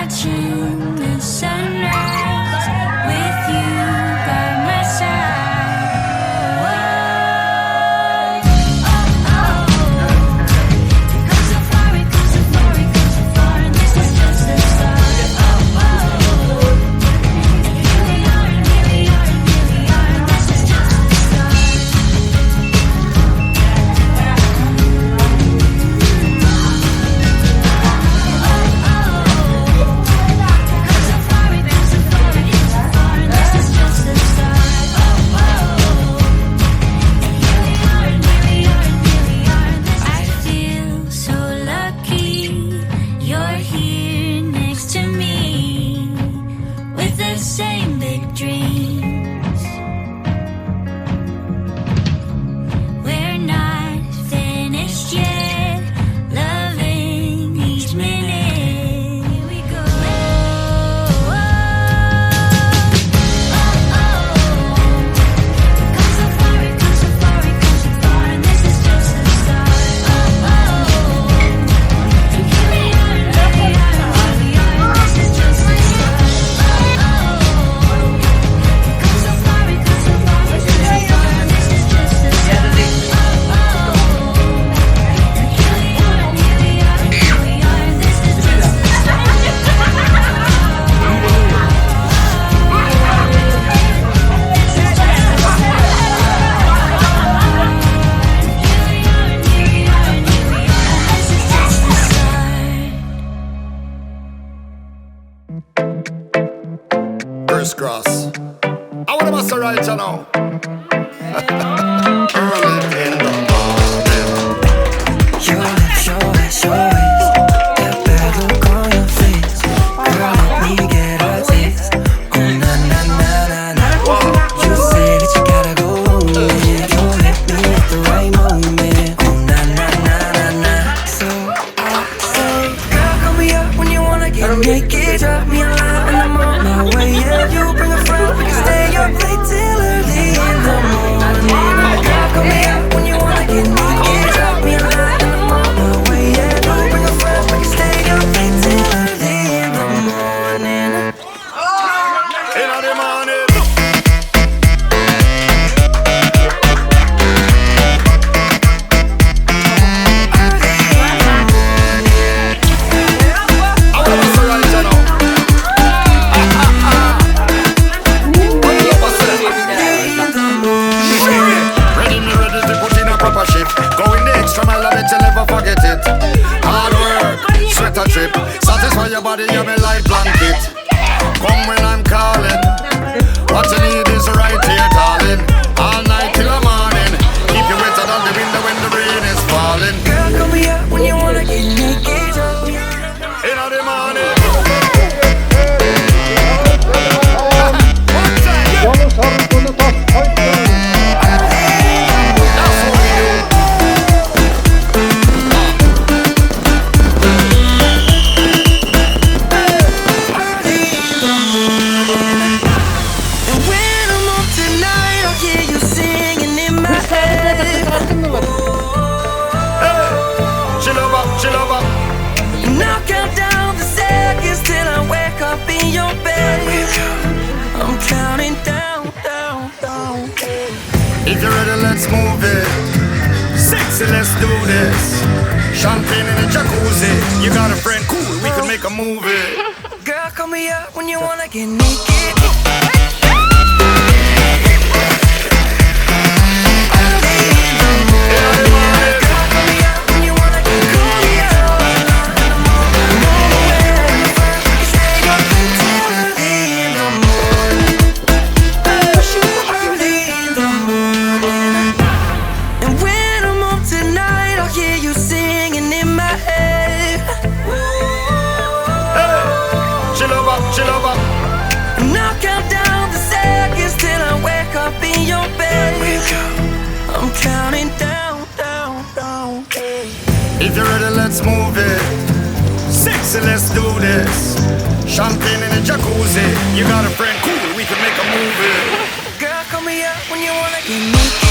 Watching the sunrise with you by my side. Oh, oh, oh. We've come so far, we've come so far, we've come so far, and this is just the start. Oh, oh. And here we are, and here we are, and here we are, and this is just the start. We've come so far, we've come so far, we've come so far, and this is just the start. Oh, oh. And here we are, and here we are, and here we are, and this I feel so lucky you're here next to me with the same big dreams. We're not finished yet, loving each minute. Here we go. Oh, oh, oh. We've come so far, we've come so far, we've come so far, and this is just the start. Oh, oh. And here we are, and here we are, and here we are, and this is just the start. Oh, oh. We've come so far, we've come so far, we've come so far, and this is just the start. Oh, oh. And here we are, and here we are, and here we are, and this is just the start. This is just the start. Here we are, and here we are, and here we are, and this is just the start. First cross. I want to must right you now. Early in the morning. Your lips, your ass, your waist. That bad look on your face. Girl, let me get a taste. Oh, na na na na na. You say that you gotta go home, yeah. You hit me at the right moment. Oh, na na na na na. So I say, girl, call me up when you wanna get naked. Drop me a line and I'm on my way. Yeah, you bring a friend, we can stay up late till early in the morning. Girl, call me up when you wanna get naked. Drop me a line and I'm on my way. Yeah, you bring a friend, we can stay up late till early in the morning. In the morning. I want to must right you now. What you love us say? Ready, me ready to put in a proper shift. Going the extra mile, I bet you never forget it. Hard work, sweat a trip. Satisfy your body, you're my light blanket. Come when I'm calling. What you need is right here, darling. All night till the morning. Keep you wetter than the window when the rain is falling. Girl, call me up when you wanna get naked. Drop me a In the morning. One time. Дьолу-соргуну тосхойдун. That's what we do. And when I'm up tonight, I'll hear you singing in my head. Hey, she love her, she love her. And I'll count down the seconds till I wake up in your bed. I'm counting down, down, down. If you're ready, let's move it. Sexy, let's do this. Champagne in the jacuzzi. You got a friend, cool, we can make a movie. Girl, call me up when you wanna get naked. Early in the morning. Girl, call me up when you wanna get call me up. I'm on my way. We can stay up until early in the morning. Early in the morning. And when I'm up tonight, I'll hear you singing in my head. Hey, she love her, she love her. And I'll count down the seconds till I wake up in your bed. I'm counting down, down, down. If you're ready, let's move it. Sexy, let's do this. Champagne in the jacuzzi. You got a friend, cool, we can make a movie. Girl, call me up when you wanna get naked.